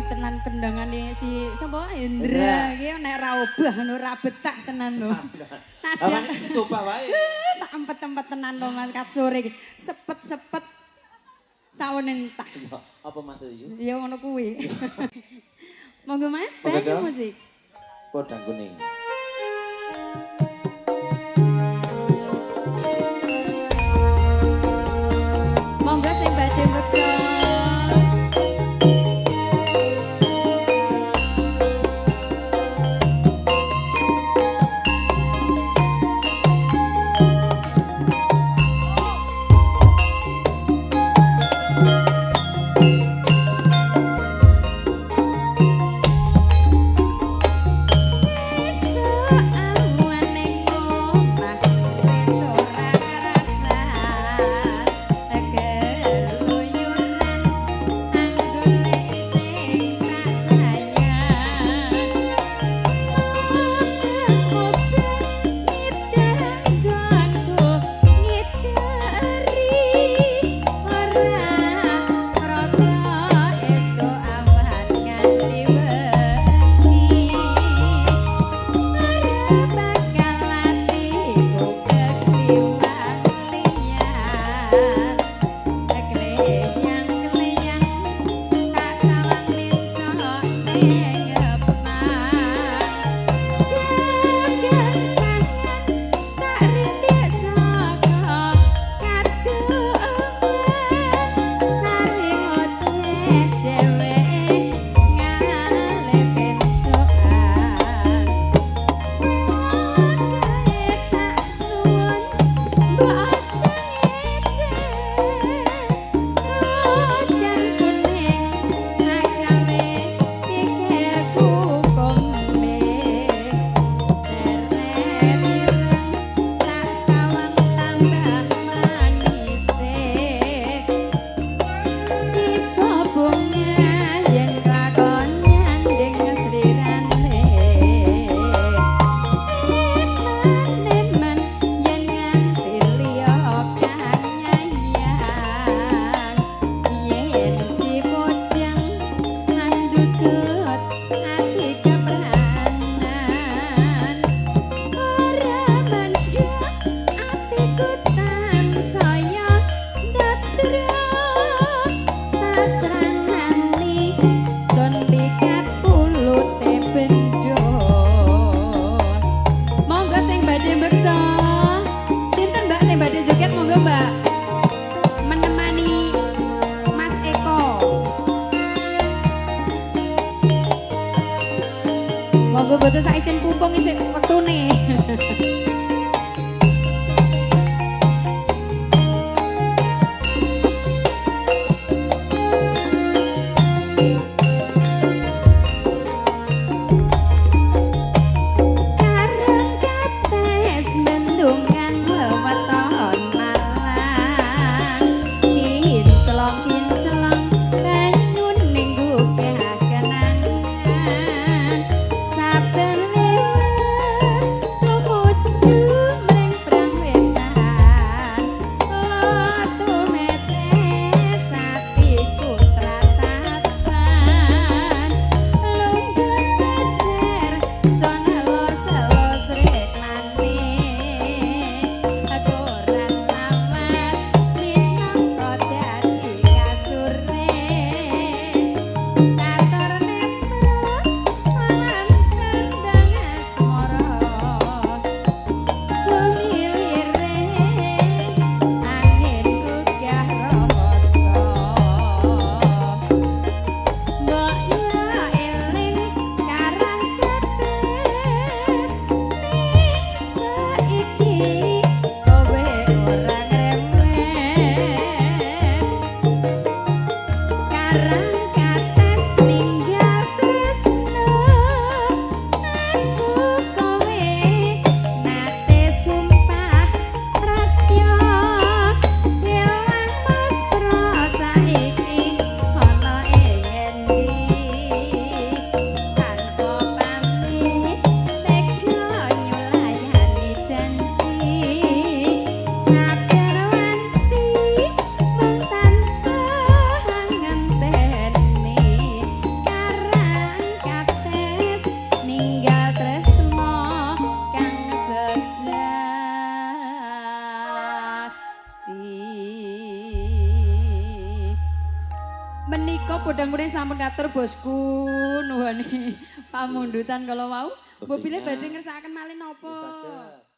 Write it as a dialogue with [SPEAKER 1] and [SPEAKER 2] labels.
[SPEAKER 1] Tenan tendangane si sapa Hendra iki nek ra obah ngono ra betah tenan lho.
[SPEAKER 2] Awan iki coba wae.
[SPEAKER 1] Tak empet-empet tenan lho Mas kat sore iki. Sepet-sepet sawon entah.
[SPEAKER 2] Apa maksud iki?
[SPEAKER 1] Ya ngono kuwi. Monggo Mas, banyu musik.
[SPEAKER 2] Podang kuning.
[SPEAKER 1] Monggo sing badhe mbeksa. Monggo boten sak isin pumpung isih wektune. Karang kates bendungan weton malang kinclong-kinclong banyu ning gugah kenangan saben liwat Menika podang kuning sampun katur bosku nuwuni pamundutan kala wau. Mbok bilih badhe ngersakaken malih napa?
[SPEAKER 2] Saged.